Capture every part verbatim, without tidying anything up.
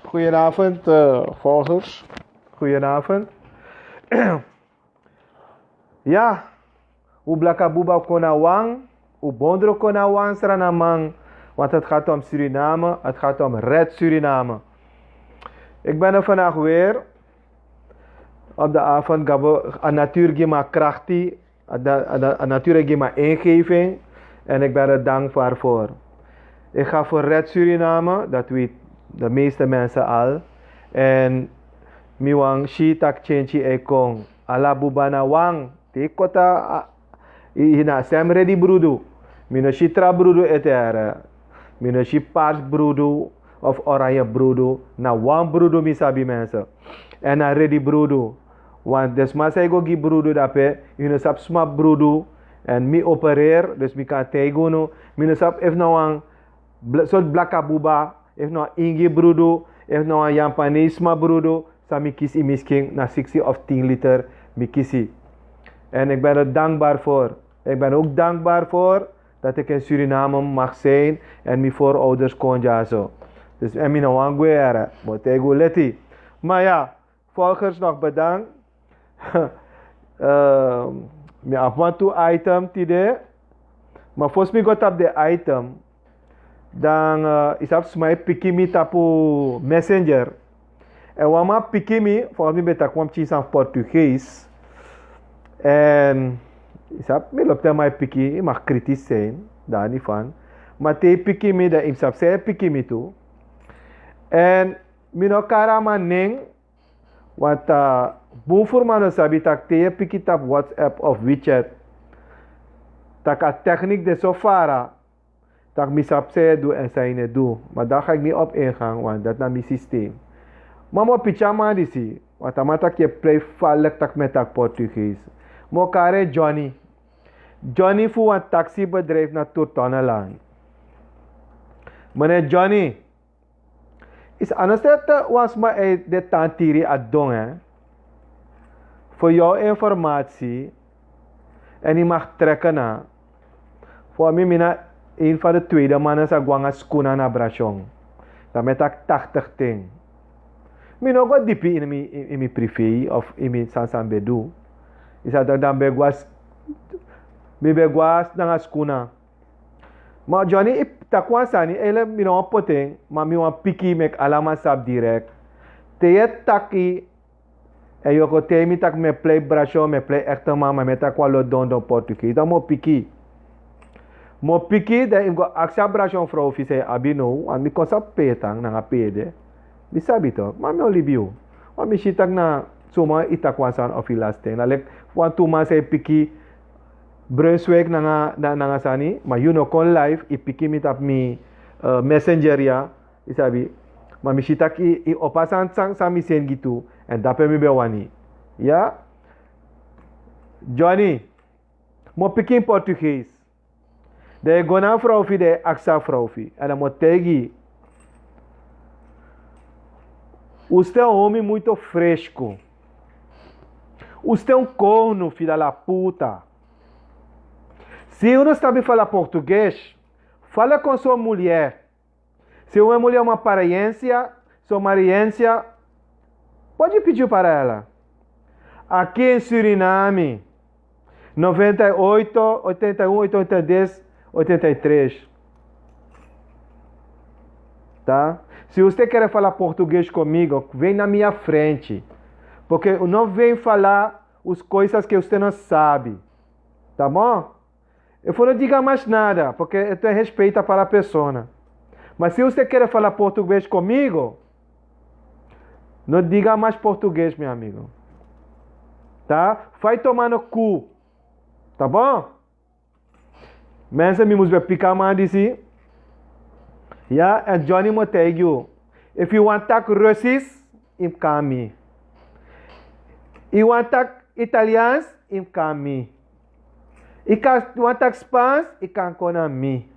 Goedenavond, eh, volgers. Goedenavond. Ja, u blaka buba kon na wan, u bondro kon na wan Sranaman, want het gaat om Suriname, het gaat om Red Suriname. Ik ben er vandaag weer op de avond, Gabo, a natuur gi ma krakti, a da- a da- a natuur gi ma ingeving, en ik ben er dankbaar voor. Ik ga voor Red Suriname, dat weet de meeste mensen al. En mi wan si tak change e kon. Ala buba na wan. Te kota, a, i, i na sem redi brudu. Mi no si tra brudu etere. Mi no si pars brudu of oranje brudu. Na wan brudu mi sabi mensen. En na redi brudu. Want de sma san e go gi brudu dape, yu no sabi sma brudu. En mi opereer, dus mi kan taigi unu. Mi no sabi efu na wan bl- sort blaka buba, efu na wan ingi brudu, efu na wan Japanese sma brudu, san mi kisi in mi skin na siksi of tin liter, mi kisi. En ik ben er dankbaar voor. Ik ben ook dankbaar voor dat ik in Suriname mag zijn en mijn voorouders kon ja zo. Dus en mi no wan guere, but ik wil leti. Maar ja, volgers nog bedankt. Ehm, mi abi wan tu item tide. Maar fosi mi go tapu de item, dan, eh, i sabi sma e piki mi tapu Messenger. En wan man piki mi, volgens mi ben taki wan pikin san Portugees. En i sabi mi lobi te man e piki, i mag kritisch zijn, daar niet van. Maar te i piki mi, dan i sabi san e piki mi tu. En mi no kari a man nen, want, eh, bun furu man no sabi tak' te yu e piki tapu WhatsApp of WeChat, tak' a techniek de so fara, tak' mi sabi san yu e du en san yu no e du. Maar daar ga ik niet op ingaan, want dat na mi systeem. Maar mi o piki a man disi, want a man tak' yu e plei falek tak' mi e taki Portugees. Mi o kari en Johnny. Johnny fu wan taxibedrijf na Turtonnelaan. Meneer Johnny, is anders dat, eh, wan sma uit de tantiri a don, hè. Voor jouw informatie, en i mag trekken na. Voor mi, mi na een van de tweede mannen sa go nanga skuna na Brashon. Dan mi e taki tachtig ting. Mi no go dipi in mi, in, in mi privé of in mi san san mi ben du. I sa dan, dan ben go a s- mi ben go a s- nanga skuna. Ma Johnny, i taki wan sani, eigenlijk mi no wan poti en, ma mi wan piki meki ala man sabi direct. Te yu e taki, en yu o kon taigi mi tak' mi e plei Brashon, mi e plei echte man, ma mi e taki wan lo dondon Portugees, dan mi o piki. Mi o piki, dan i mus go aksi a Brashon frow fu san yu abi now, want mi kon sabi pe yu e tan nanga pe yu de. Mi sabi toch, ma mi o libi yu. Want mi si tak' na suma i taki wan sani of i lasti en. Na leki wantu man san e piki Brunswijk nanga, na- nanga sani, ma yu no kon live, i piki mi tapu mi, eh, Messenger ya, i sabi. Ma mi si tak' i, i opo a sani san, san mi seni gi tu, en dape mi ben wani. Ya? Johnny, mi o piki in Portugees. Dan yu e go na a frow fu yu, dan yu e aksi a frow fu yu. En dan mi o taigi yu. Usted un homem muito fresco. Usted un corno, filho da puta. Se un no sabi fala português, fala com sua mulher. Si un e muli a un apariencia, su apariencia, pode pedir para ela. Aqui em Suriname, noventa e oito, oitenta e um, oitenta e dois, oitenta e três. Tá? Se você quer falar português comigo, vem na minha frente. Porque não vem falar as coisas que você não sabe. Tá bom? Eu vou não diga mais nada, porque eu tenho respeito para a pessoa. Mas se você quer falar português comigo, não diga mais português, meu amigo. Tá? Vai tomar no cu. Tá bom? Mensen, mi mus ben pika man disi. Ya, en Johnny mo taigi yu. If you want tak Russisch, im kan mi. You want tak Italiaans, im kan mi. You can want tak Spaans, you can kon na mi.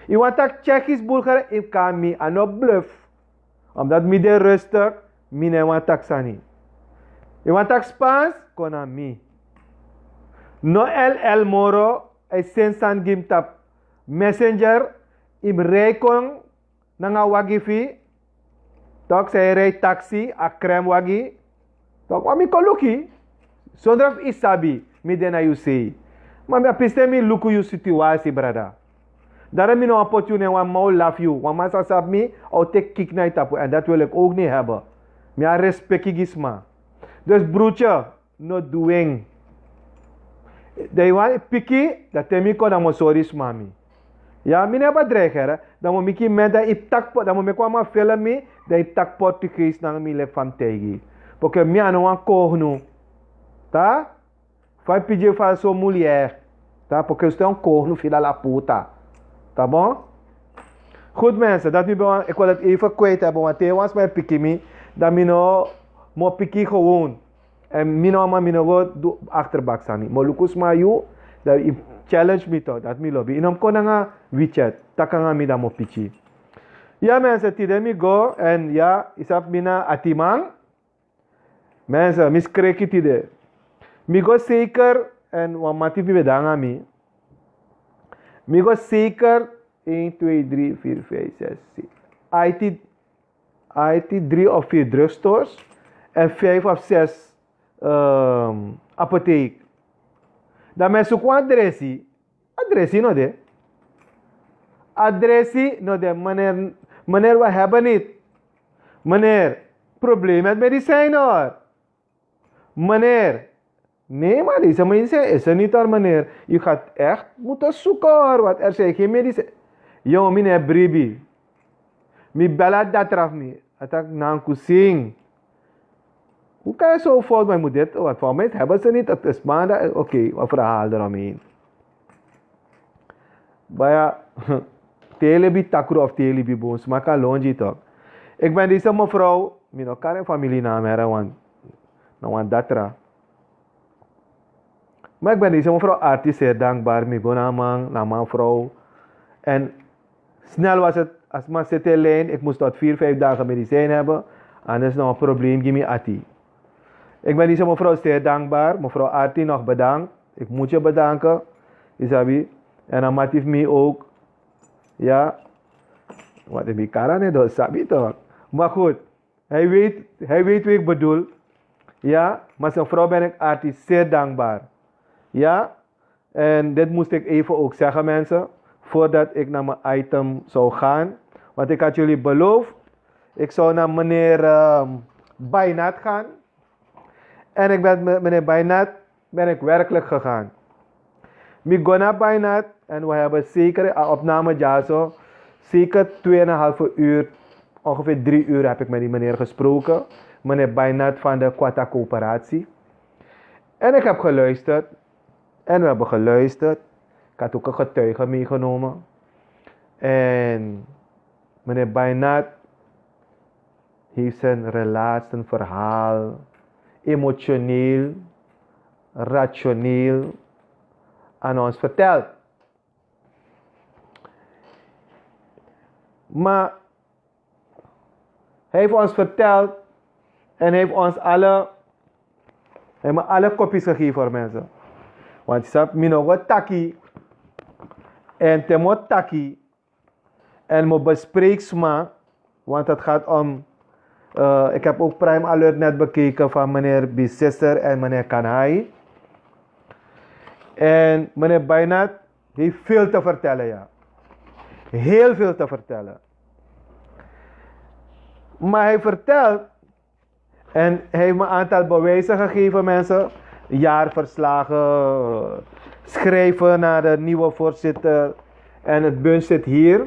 You want tak Tsjechisch, Bulgaar, im kan mi. A no bluff. Omdat mi de rustig, mi ne want tak sani. You want tak Spaans, kon na mi. No L L moro, I send san gi mi tap messenger, im rij kon nanga wagi fi, tok, sei rij taxi, a krem wagi, tok, wan mi kon luki, sondra fu i sabi, mi de na yu sei. Ma mi a piste mi luku yu situasi, brada. Dara mi no wan poti yu ne wan mau laf yu, wan man sa sabi mi, a o teki kik na i tapu, en dat wil ik ook niet hebben. Mi a respeki gi sma. Dus broertje, no dwing. Dan yu wan piki, dan te mi kon dan mo sori sma mi. Ya, mi neba dreigere, dan mo miki men dan yu takpo, dan mo meki wan man film mi, dan yu tak Portugees nanga mi leki fa mi taigi. Porque mi a no wan kognu. Ta? Fa yu pigi fa so mulier. Ta? Porque usted un kognu fila la puta. Tá bom? Goed mensen, dat mi ben, ik wil het even kwijt hebben, want te wan sma piki mi, dan mi no mo piki gewoon. En mi no man, mi no go du achterbak sani. Mo luku sma yu, dan yu challenge mi toch, dat mi lobi. Yu no kon nanga WeChat, taki nanga mi dan mo piki. Ya mensen, tide mi go, en ya, yu sabi mi na atiman. Mensen, mi skreki tide. Mi go zeker, en wan mati fu mi ben de nanga mi. Mi go zeker, één, twee, drie, vier, vijf, zes, zeven. Aiti, aiti drie of vier drugstores en vijf of zes, ehm, apotheek. Dan mi suku wan adresi, adresi no de. Adresi no de, meneer, meneer, we hebben niet. Meneer, probleem met medicijn hoor. Meneer, nee, maar deze medicijn is er niet hoor, meneer. U gaat echt moeten zoeken hoor, want er zijn geen medicijn. Yo, mi ne bribi. Mi bel a datra fu mi. A taki nan kusing. Hoe kan je zo fout, maar je moet dit, want voor mij hebben ze niet, het is maandag, oké, een verhaal eromheen. Baya, te yu libi takru of te yu libi bun, sma kan lon gi yu toch. Ik ben deze mevrouw, mi no kan en familienaam heren, want na wan datra. Maar ik ben deze mevrouw Arti zeer dankbaar. Mi go na a man, na a man vrouw. En snel was het, als man zit in lijn, ik moest tot vier, vijf dagen medicijn hebben. Anders nog een probleem, gi mi ati. Ik ben deze mevrouw zeer dankbaar. Mevrouw Arti, nog bedankt. Ik moet je bedanken. Isabi. En a mati fu mi ook. Ja. Wat heb ik kara ne do sabi toch. Maar goed. Hij weet, hij weet wie ik bedoel. Ja, maar zijn vrouw ben ik Arti zeer dankbaar. Ja, en dit moest ik even ook zeggen, mensen, voordat ik naar mijn item zou gaan. Want ik had jullie beloofd, ik zou naar meneer ehm Bainat gaan. En ik ben met meneer Bainat ben ik werkelijk gegaan. Mi go na Bainat en we hebben zeker een opname dyaso. Zeker tweeënhalve uur, ongeveer drie uur heb ik met die meneer gesproken. Meneer Bainat van de Quata Coöperatie. En ik heb geluisterd. En we hebben geluisterd. Ik had ook een getuige meegenomen. En meneer Bainat heeft zijn relatie, zijn verhaal, emotioneel, rationeel aan ons verteld. Maar hij heeft ons verteld en hij heeft ons alle, hij heeft me alle kopies gegeven voor mensen. Want je snapt, mi no go taki. En te mi o taki, en mi o bespreek sma, Want het gaat om, eh, ik heb ook Prime Alert net bekeken van meneer Bisisser en meneer Kanhai. En meneer Beinat heeft veel te vertellen, ja. Heel veel te vertellen. Maar hij vertelt, en hij heeft me een aantal bewijzen gegeven, mensen. Jaarverslagen, schrijven naar de nieuwe voorzitter. En het bunch zit hier.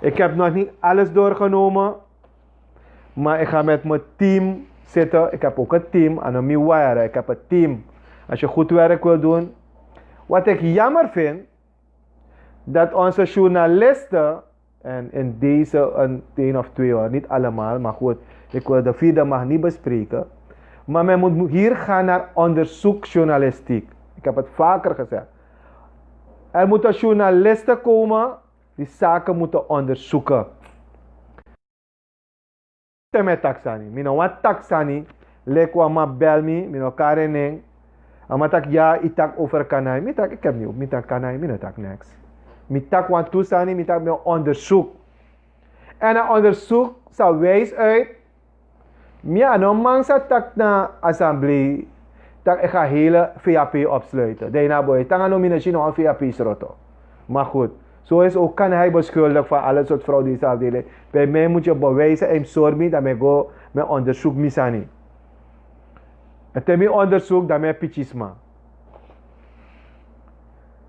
Ik heb nog niet alles doorgenomen. Maar ik ga met mijn team zitten. Ik heb ook een team. Aan de Miwara, ik heb een team. Als je goed werk wil doen. Wat ik jammer vind, dat onze journalisten, en in deze een, een of twee hoor, niet allemaal, maar goed, ik wil de vierde mag niet bespreken. Maar men moet hier gaan naar onderzoeksjournalistiek. Ik heb het vaker gezegd. Er moeten journalisten komen die zaken moeten onderzoeken. Te mi e taki sani. Mi no wani taki sani. Leki wan man bel mi, mi no kari en nen. A man taki, ya, yu taki over Kanai. Mi taki, ik heb niet, mi taki Kanai, mi no taki niks. Mi taki wantu sani, mi taki mi o onderzoek. En a onderzoek sa wijs uit. Mi a no man sa taki na assemblee. Taki ik ga hele V A P opsluiten. Dan na boy, tanga no mi no si no wan V A P sroto. Maar goed, zo is ook Kanhai beschuldigd van alle soort fraude die ze afdelen. Bij mij moet je bewijzen, I'm sorry, dan mi go, mi onderzoek mi sani. En te mi onderzoek, dan mi pitisma.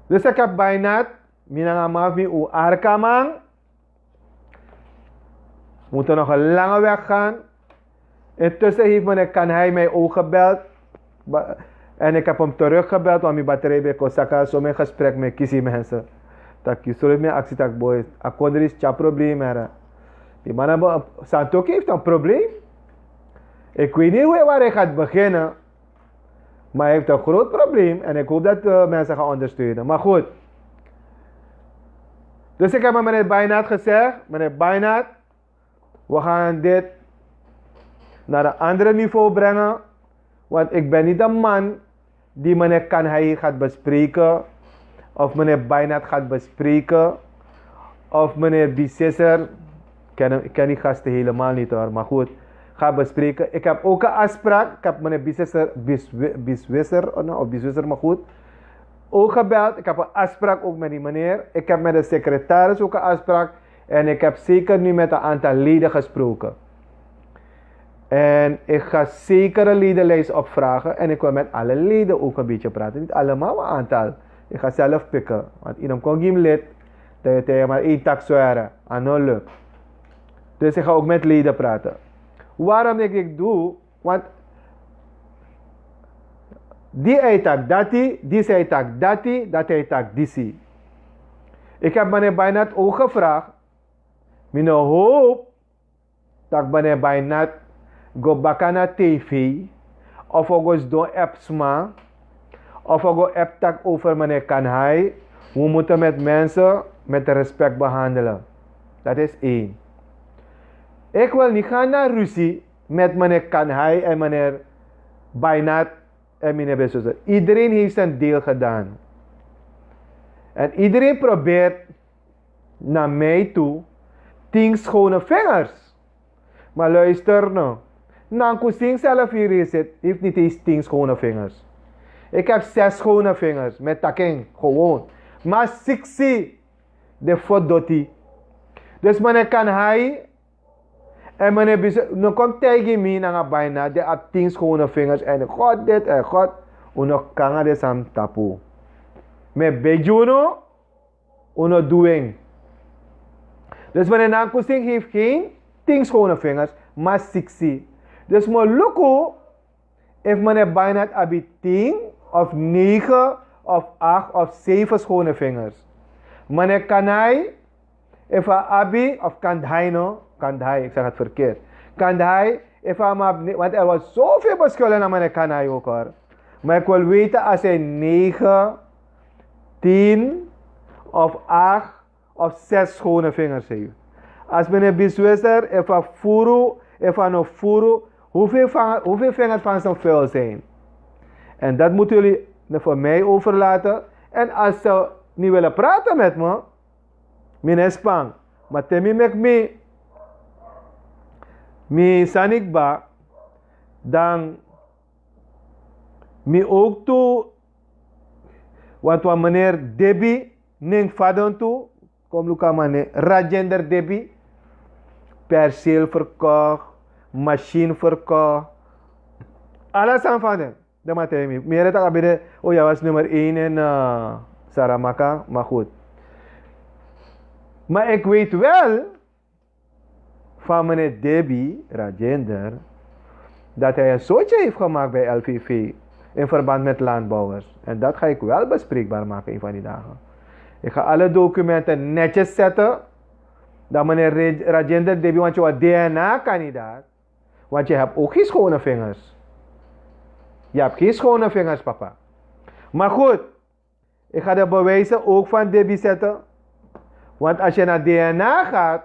Dus ik heb bijna, mi nanga maf mi u arkaman. We moeten nog een lange weg gaan. Intussen heeft meneer Kanhai mij ook gebeld. Ba-, en ik heb hem teruggebeld, want mijn batterij bij Kosaka, zo mijn gesprek met Kisi mensen. Dat je zo mijn actie tak boy. Akondri is tja probleem, hè. Die man hebben, Santoki heeft een probleem. Ik weet niet hoe, waar hij gaat beginnen. Maar hij heeft een groot probleem en ik hoop dat, eh, mensen gaan ondersteunen. Maar goed. Dus ik heb aan meneer Beinat gezegd, meneer Beinat, we gaan dit naar een andere niveau brengen. Want ik ben niet de man die meneer Kanhai gaat bespreken, of meneer Beinat gaat bespreken, of meneer Bisisser, ik ken, ik ken die gasten helemaal niet hoor, maar goed, gaat bespreken. Ik heb ook een afspraak, ik heb meneer Bisisser, Bis-, Biswisser, oh, no, of Biswisser, maar goed, ook gebeld. Ik heb een afspraak ook met die meneer. Ik heb met de secretaris ook een afspraak. En ik heb zeker nu met een aantal leden gesproken. En ik ga zeker een ledenlijst opvragen. En ik wil met alle leden ook een beetje praten. Niet allemaal, maar een aantal. Ik ga zelf pikken. Want in hem kon geen lid. Dat je tegen maar één tak zweren. En no lukt. Dus ik ga ook met leden praten. Waarom ik dit doe? Want die hij tak dati, die zij tak dati, dat hij tak disi. Ik heb meneer Beinat ook gevraagd. Mi no hoop dat meneer Beinat go baka na T V, of we go sidon app sma, of we go app tak over meneer Kanhai. We moeten met mensen met respect behandelen. Dat is één. Ik wil niet gaan naar ruzie met meneer Kanhai en meneer Beinat en meneer Bessoze. Iedereen heeft zijn deel gedaan. En iedereen probeert naar mij toe tien schone vingers. Maar luister nou. Nankusing zelf hier zit, heeft niet eens tien schone vingers. Ik heb zes schone vingers, met taking, gewoon. Maar siksi, de fodoti. Dus meneer Kanhai en meneer Bise, no kom tegen mi nanga bijna, de heb tien schone vingers en God dit en God. Uno kanga de sam tapu. Me bejuno, uno doing. Dus meneer Nankusing heeft geen tien schone vingers, maar siksi. Dus mo luku, if meneer Beinat abi tien of negen of acht of zeven schone vingers. Meneer Kanai, if a abi, of Kandhai no, Kandhai, ik zeg het verkeerd. Kandhai, if a abi, want er wordt zoveel beschuldigd naar meneer Kanai ook hoor. Maar ik wil weten als hij negen, tien of acht of zes schone vingers heeft. Als meneer Biswisser, if a furu, if a no furu, hoeveel, van, hoeveel vingers van zijn vuil zijn? En dat moeten jullie voor mij overlaten. En als ze niet willen praten met me, mi no e span. Maar te mi meki mi Mi sani kba, dan mi ook tu, want wan meneer Debi, nen fadon tu, kom luka mane, Rajender Debi, perceel verkocht, machine verkocht, alles aan van hem. De matemi. Meer het abide, oh ja, was nummer één in uh, Saramaka, maar goed. Maar ik weet wel van meneer Debi Rajender dat hij een zootje heeft gemaakt bij L V V in verband met landbouwers. En dat ga ik wel bespreekbaar maken een van die dagen. Ik ga alle documenten netjes zetten. Dat meneer Re- Rajender Debi, want je was D N A-kandidaat. Want je hebt ook geen schone vingers. Je hebt geen schone vingers, papa. Maar goed, ik ga de bewijzen ook van Debi zetten. Want als je naar D N A gaat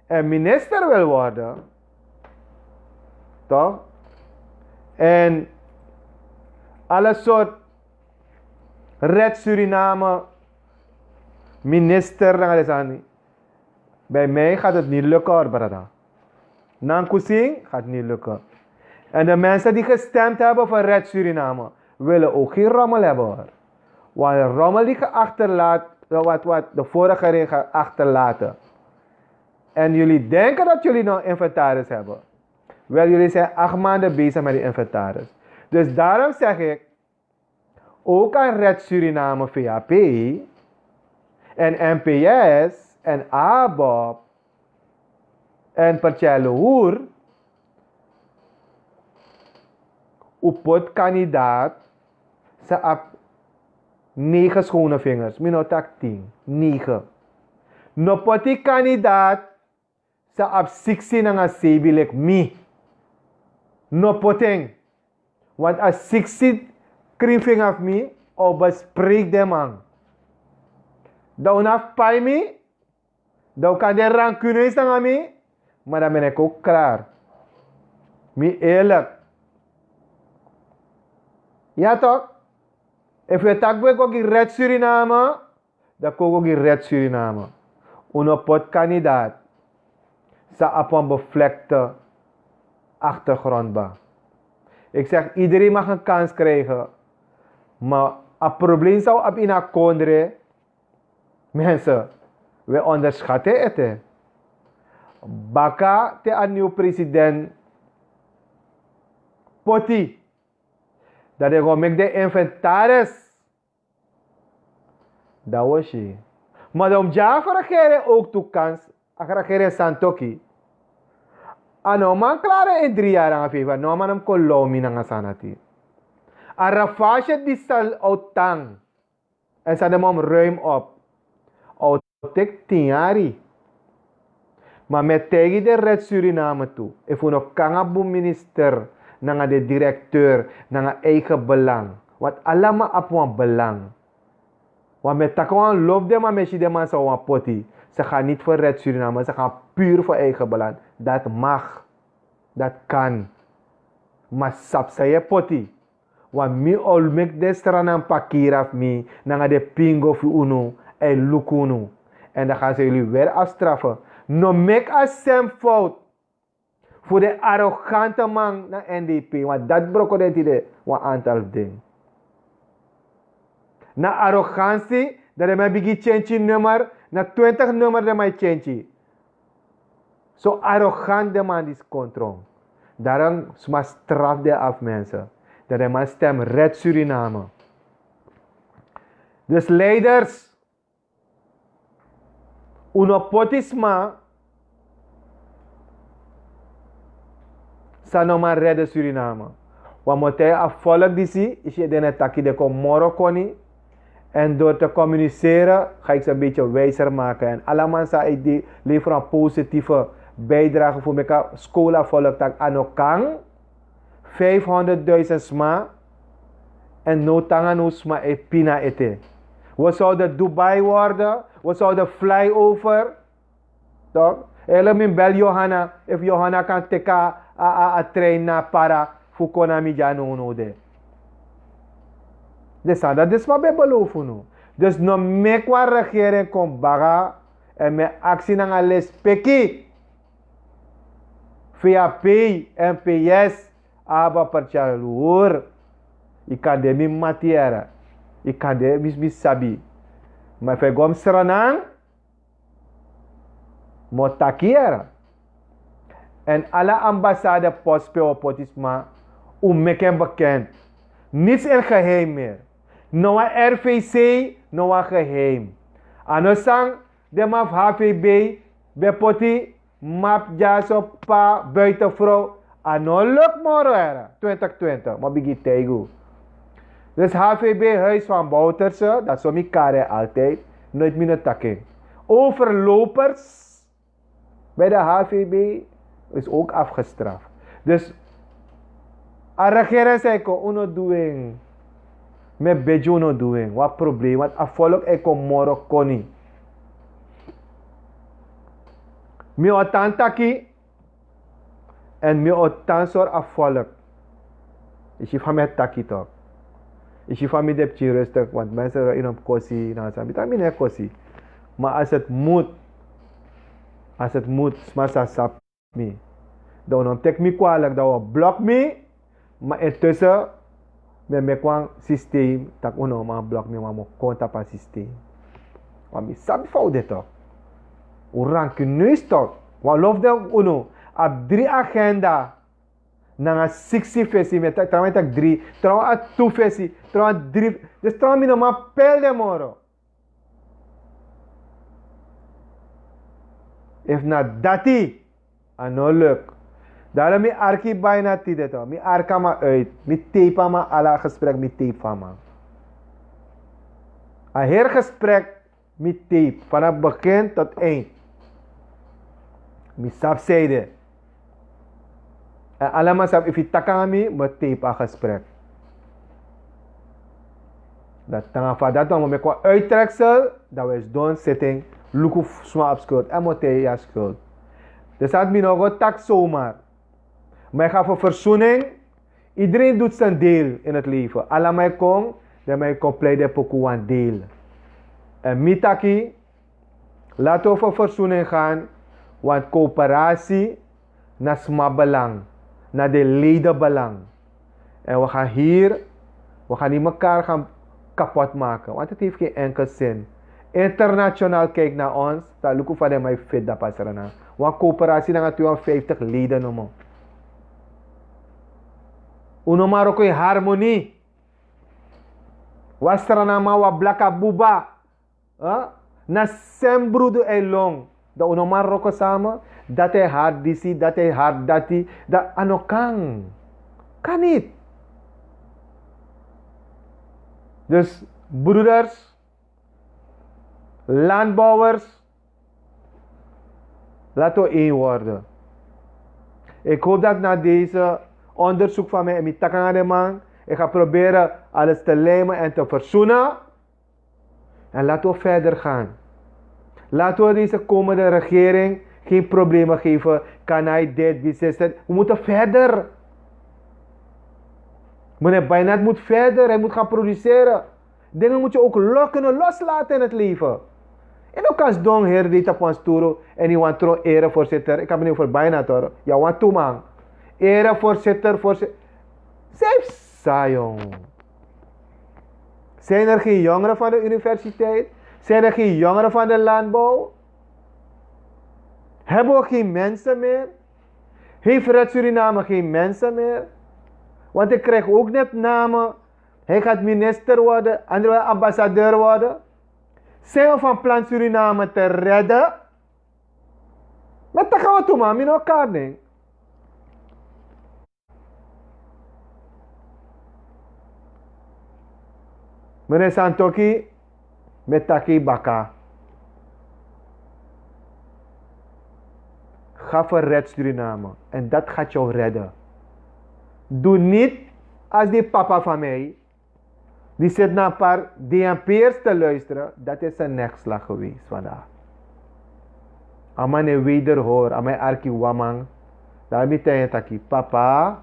en minister wil worden, toch? En alle soort Red Suriname, minister, dan gaan ze aan. Bij mij gaat het niet lukken, hoor, brada. Nankusing gaat niet lukken. En de mensen die gestemd hebben voor Red Suriname willen ook geen rommel hebben, hoor. Want de rommel die geachterlaat, wat, wat de vorige regering achterlaten. En jullie denken dat jullie nog inventaris hebben. Wel, jullie zijn acht maanden bezig met die inventaris. Dus daarom zeg ik, ook aan Red Suriname, V H P, en N P S, en ABOP, en Partij Loer, u poti kandidaat, sa abi negen schone vingers, mi no taki tin, negen. No poti kandidaat, sa abi siksi nanga sebi leki mi. No poti en. Want a siksi krinfinga fu mi, o bespreek den man. Dan un abi pai mi, dan un kan de rankuneus nanga mi, maar dan ben ik ook klaar. Mi eerlijk. Ja toch? Efu yu taki we go gi Red Suriname, dan kon go gi Red Suriname. Un no poti kandidaat san abi wan bevlekte achtergrond, ba. Ik zeg, iedereen mag een kans krijgen. Maar a probleem san un abi ini a kondre, mensen, we onderschatten het, hè. Baka te a nieuw president poti, dan den go meki den inventaris. Dan wi si. Maar dan gi a regering ook toekomst, a regering Santokhi. A no man klaar in drie jaar nanga vijf jaar, no man mus kon low mi nanga sani dati. A ravage die zal uittang. En san den man ruim op. A o teki tin yari. Ma mi e taigi den Red Suriname tu. Efu un no kon nanga bun minister, nanga den directeur, nanga eigen belang. Want ala man abi wan belang. Want mi e taki wan lobi den man, mi e si den man san wan poti. Ze gaan niet voor Red Suriname, ze gaan puur voor eigen belang. Dat mag. Dat kan. Ma sabi san yu e poti. Want mi o meki den sranan pakira fu mi, nanga den pingo fu unu, e luku unu. En dan gaan ze jullie weer afstraffen. No meki a sem fout fu den arrogante man na N D P, want dat broko den tide wan aantal fu den. Na arrogantie, dan den man bigin change nummer, na twintig nummer den man change. Zo arrogant den man disi kon tron. Daarom sma straf den af, mensen. Dan den man stem Red Suriname. Dus leiders, un no poti sma san no man redde Suriname. Wan motief a volk disi, isi den e taki den kon moro koni. En door te communiceren ga ik ze een beetje wijzer maken. En ala man san e lever een positieve bijdrage fu meki a school a volk taki a no kan. Vijfhonderdduizend sma. En no tanga no sma e pina ete. We zouden Dubai worden, we zouden flyover. Toch? Hele mi bel Johanna, efu Johanna kan teki a, a, a trein na Para fu kon na mi dya no no de. Dus san dati den sma ben belofu unu. Dus no meki wan regering kon baga, en mi e aksi nanga lespeki. Vap, mps, aba pertyalur. Yu kan de mi mati yara. Yu kan de mi mi sabi. Ma efu yu go mi sranan, mi o taki yara. En ala ambasade post pe wi o poti sma, un meki en bekend. Nits en geheim mer. No wan rvc, no wan geheim. A no san den man fu hvb ben poti map dyaso pa buiten frow. A no luk moro era twentig twentig, ma bigi teigu. Dus hvb huis van bouterse, dat so mi kare altijd. Nooit mi no taki. Overlopers bij de hvb is ook afgestraft. Dus a regering sa e kon, un no du en. Mi e begi un no du en. Wan problem, want a volk e kon moro koni. Mi o tan taki. En mi o tan sori a volk. Yu si fa mi e taki tok. Yu si fa mi de pikin rustig, want mensen yu no mus kosi na san mi taki, mi no e kosi. Maar als het moet, als het moet, sma sa sabi mi. Dan un no mus teki mi kwalijk, dan un o blok mi. Maar intussen, mi e meki wan systeem, tak' un no man blok mi, ma mi o kon tapu a systeem. Want mi sabi fa un de tok. Un rankineus tok. Wan lo fu den unu abi dri agenda. Nanga siksi fesi, mi e taki, trawan e taki dri, trawan a tu fesi, trawan dri. Dus trawan mi no man pel den moro. Efu na dati, a no luk. Daarom mi arki bijna tide toch. Mi arki a man uit. Mi tape a man ala gesprek, mi tape van man. A hele gesprek, mi tape. Vanaf begin tot eind. Mi sabi san e de. En ala man sabi, efu yu taki nanga mi, mi tape a gesprek. Dan te nanga fa dati wan, mi o meki wan uittreksel, dan wi e sidon zitting, luku sma abi skuld, en mi o tei yu a skuld. Dus dati mi no go taki zomaar. Maar yu ga voor verzoening, iedereen doet zijn deel in het leven. Ala man e kon, dan man e kon plei den poku wan deel. En mi taki, laten we voor verzoening gaan, want coöperatie na sma belang, na de leden belang. En we gaan hier, we gaan niet elkaar gaan kapot maken, want het heeft geen enkel zin. Internationaal kijkt naar ons, dan luku fa den man e feti dati na Sranan. Wan coöperatie nanga tweehonderdvijftig leden no more. Un no man wroko in harmonie. Wan Sranan man, wan blaka buba. Huh? Na sem brudu e lon. Dan un no man wroko samen. Dati e hari disi, dati e hari dati. Dan a no kan. Kan niet. Dus broeders, landbouwers, laten we één worden. Ik hoop dat na deze onderzoek van mij en mi taki nanga den man, ik ga proberen alles te lijmen en te verzoenen. En laten we verder gaan. Laten we deze komende regering geen problemen geven. Kan hij dit, wie zit het? We moeten verder. Meneer Beinat moet verder. Hij moet gaan produceren. Dingen moet je ook lo-, kunnen loslaten in het leven. En ook als Don Heer deed op ons toeren en hij wantrouwt erevoorzitter. Ik heb het niet over Beinat hoor. Ja, want toen man. Erevoorzitter, voorzitter. Zij saai, jong. Zijn er geen jongeren van de universiteit? Zijn er geen jongeren van de landbouw? Hebben we geen mensen meer? Heeft Red Suriname geen mensen meer? Want ik krijg ook net namen. Hij gaat minister worden, andere wil ambassadeur worden. Zijn we van plan Suriname te redden? Met de grote man, mi no kaning. Meneer Santoki, mi e taki baka. Ga voor Red Suriname. En dat gaat jou redden. Doe niet als die papa van mij. Die zit naar een paar D N P'ers te luisteren. Dat is een nekslag geweest vandaag. A man e wederhoor, a man e arki wan man. Dan mi taigi en taki, papa,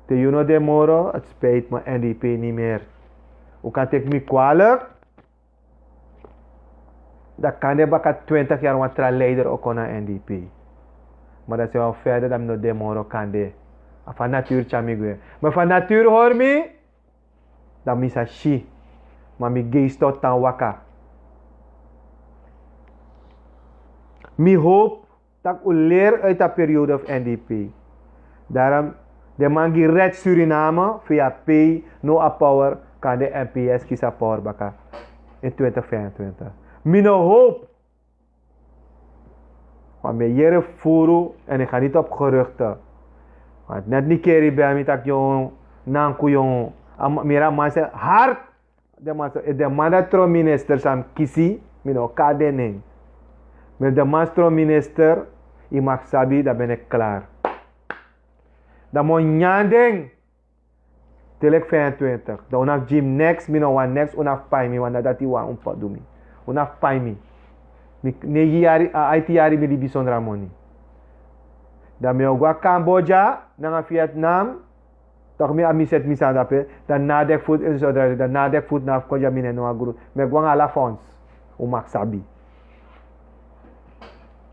te yu no de moro, het spijt me, N D P niet meer. Un kan teki mi kwalijk. Dan kan de baka twintig jaar wan tra leider o kon na N D P. Ma dan se wan ferde dan mi no de moro kande. A fa natuur tyari mi gwe. Ma fa natuur hori mi, dan mi sa si. Ma mi geisto tan waka. Mi hoop tak' un leri uit a periode fu N D P. Daarom den man gi red Suriname via pay no a power, kan de N P S kisi a power baka in twintig vijfentwintig. Mi no hoop. Want mi e yere furu en ik ga niet op geruchten. Want net Nikeri bel mi tak' yon nanku yon. Mira man se hard. Den man so, den man dati tron minister san mi kisi, mi no o kari den nen. Ma efu den man tron minister, yu mag sabi dan ben ik klaar. Dan mi o nyan den. Te leki vijfentwintig dan un no abi gi mi neks, mi no wani neks, un no abi pai mi, want na dati wan un p'pa du mi. Un no abi pai mi. Mi neigi yari a aiti yari mi libi sondra moni. Dan mi o go na Cambodja nanga Vietnam. Toch mi abi mi seti mi sani dape. Dan na deki voet in Zuid-Afrika, dan na deki voet na fu kon gi a mi nen no a gru. Mi e go nanga ala fonds. Un mag sabi.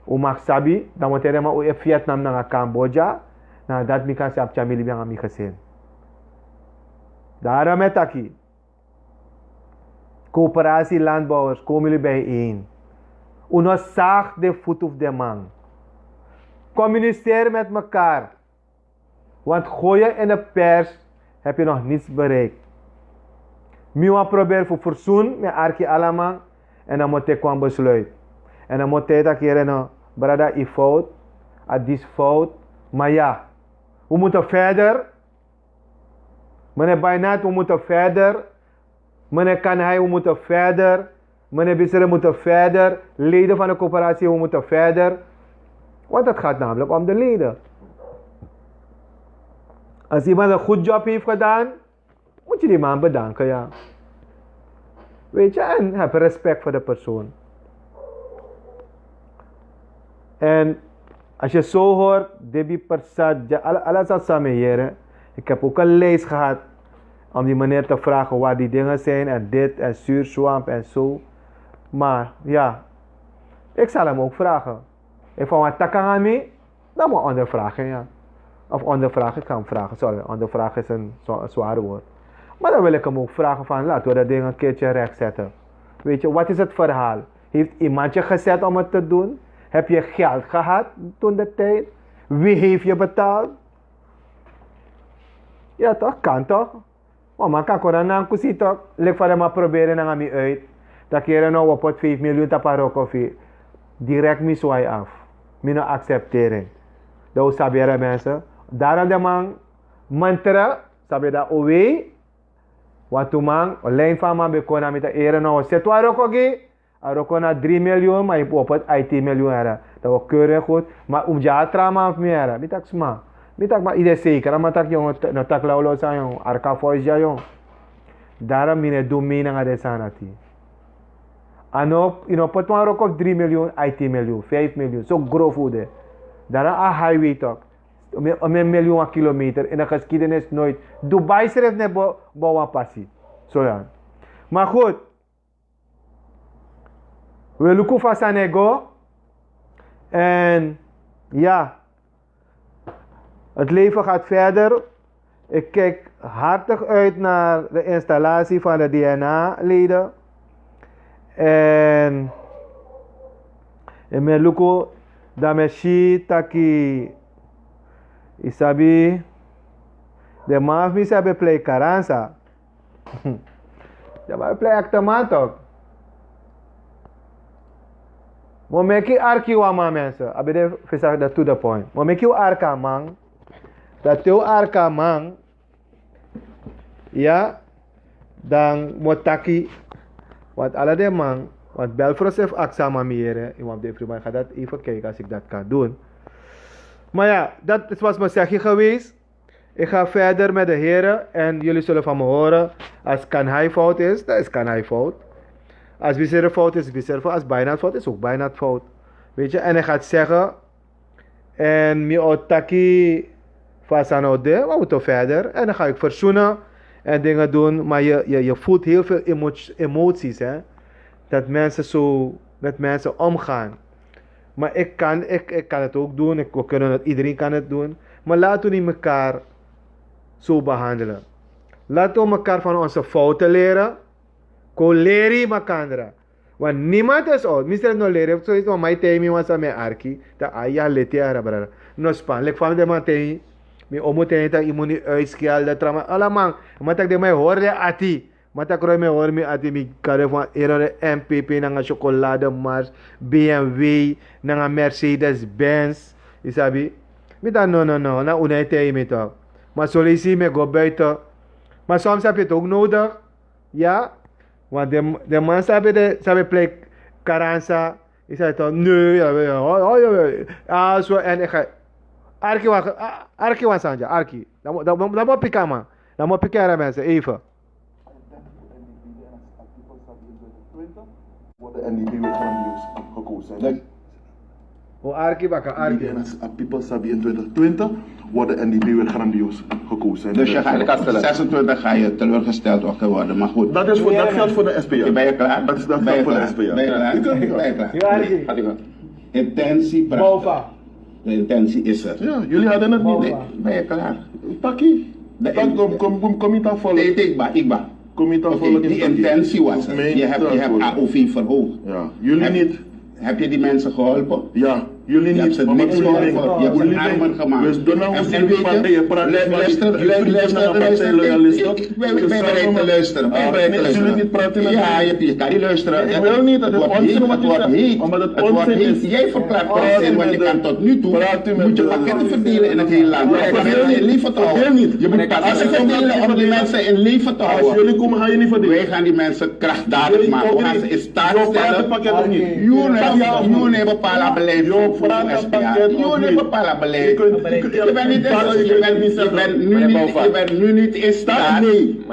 Un mag sabi dan mi o teri den man un e Vietnam nanga Cambodja. Na dati mi kan sabi tyari mi libi nanga mi gesin. Daarom e taki, coöperatie landbouwers, komen jullie bijeen. Un no sag den futu fu den man. Communiceer met mekaar. Want gooien in de pers heb je nog niets bereikt. Mi wan proberi fu fersun mi arki alaman. En dan mi o teki wan besluit. En dan mi o teki taki yere no, brada, yu fout. A disi fout. Ma ya, we moeten verder. Meneer Bainat, we moeten verder. Meneer Kanhai, we moeten verder. Meneer Bissere, we moeten verder. Leden van de coöperatie, we moeten verder. Want het gaat namelijk om de leden. Als iemand een goed job heeft gedaan, moet je die man bedanken, ja. Weet je, en heb respect voor de persoon. En als je zo hoort, debi persat, ja, ala, ala sat san mi e yere. Ik heb ook een lijst gehad om die meneer te vragen waar die dingen zijn en dit en zuurswamp en zo. Maar ja, ik zal hem ook vragen. Efu a wani taki nanga mi, dan mi o ondervragen, ja. Of ondervragen, ik ga hem vragen, sorry, ondervragen is een, zo- een zwaar woord. Maar dan wil ik hem ook vragen van, laten we dat ding een keertje rechtzetten. Weet je, wat is het verhaal? Heeft iemand je gezet om het te doen? Heb je geld gehad toen de tijd? Wie heeft je betaald? Ja toch, kan toch? Ma man kan kon na nan kusi tok, leki fa den man proberi nanga mi uit. Taki yere no, wi o poti vijf miljoen tapu a wroko fu yu. Direkt mi swai afu. Mi no aksepteri en. Dan un sabi yere mense. Daarom den man, mantra, sabi dan un wei. Wantu man, o lijn fu a man ben kon na mi taki yere no, wi o seti wan wroko gi. A wroko na dri miljoen, ma yu o poti aiti miljoen yara. Dan wi o keri en goed. Ma un mus gi a tra man fu mi yara. Mi taki sma. Mi taki ma yu de seker, a man taki yongu, no taki lawlaw san yongu, arka foisi gi a yongu. Daarom mi no e du mi nanga den sani dati. A no, yu no poti wan wroko fu dri miljoen, aiti miljoen, feifi miljoen, so grofu un de. Daarom a highway tok. Omeni miljoen wan kilometer in de geschiedenis nooit. Dubai srefi no e bow wan pasi. So ya. Maar goed. We luku fa sani e go. En ja, het leven gaat verder. Ik kijk hartig uit naar de installatie van de D N A-leden. En in mi luku, dan mi e si taki, yu sabi, den man fu mi san ben plei karansa. Dan mi plei akta man tok. Mi o meki arki wan man, mense. A ben de fesa de to the point. Mi o meki un arki a man. Dan te un arki a man, ya, dan mi o taki. Want ala den man, want Belfro srefi aksi a man, mi yere, yu wan fu den friman, ga dat even kijken als ik dat kan doen. Maar ja, dat was mijn zegje geweest. Ik ga verder met de heren en jullie zullen van me horen. Als Kanhai fout is, dan is Kanhai fout. Als Bissere fout is, is Bissere fout. Als Bainat fout is, ook Bainat fout. Weet je, en hij gaat zeggen, en mi o taki fa a sani o de, maar we moeten verder. En dan ga ik verzoenen en dingen doen. Maar je, je, je voelt heel veel emo- emoties, hè. Dat mensen zo met mensen omgaan. Maar ik kan, ik, ik kan het ook doen. Ik, we kunnen het, iedereen kan het doen. Maar laten we niet elkaar zo behandelen. Laten we elkaar van onze fouten leren. Kon leri makandra. Want niemand is out. Mister no leri. So is no mai tei mi wan sa mi arki. Ta aya leti ara brada. No span. Lek fam de man tei. Mi omu tei ta imuni uitskelde trama. Ala man. Man tak de mai horde ati. Man tak roi mi hori mi ati mi kare van ero de M P P nanga chocolade mars. B M W nanga Mercedes Benz. Isabi. Mi ta no no no. Na unai tei mi toch. Maar zo lees je me go buiten. Maar soms heb je het ook nodig. Ya. Want de man sabi de sabi plek karansa. Isa to nu ya ya ya ya. Ah so en ik ga arki wan ah, arki wan sanja arki. Dan mo pika man. Dan mo pika era mensen even. Worden N D P weer grandioos gekozen. O arki baka arki. People sabi in twintig twintig worden N D P weer grandioos gekozen. Dus je gaat zesentwintig ga je teleurgesteld worden, maar goed. Dat is voor, dat geldt voor de S P A. Ben je klaar? Dat is dat geldt voor de S P A. Ben je klaar? Ben je klaar? Intentie prachtig. De intentie is er. Ja, jullie hadden het niet. Ben je klaar? Taki. Kom, kom, kom, kom niet aan volk. Tijdig, maar ik ben. Kom niet aan volk. Die intentie was er. Je hebt, je hebt A O V verhoogd. Ja, jullie niet. Heb je die mensen geholpen? Ja, jullie niet. Je hebt ze niks geholpen. Je hebt ze armer gemaakt. En weet je, luister, luister, luister. Wij bereiken luisteren. Wij bereiken luisteren. Ja, je kan niet luisteren. Ik wil niet, het wordt heet, het wordt heet. Jij verklaart onzin, want je kan tot nu toe moet je pakketten verdelen in het hele land. Wij gaan mensen in leven te houden. Je moet pakketten verdelen om die mensen in leven te houden. Wij gaan die mensen krachtdadig maken. We gaan ze in staat stellen. Yu no e bepala beleid fu S P A. Yu no e bepala beleid. Je bent niet, je bent, je bent nu niet, je bent nu niet in staat. Nee, je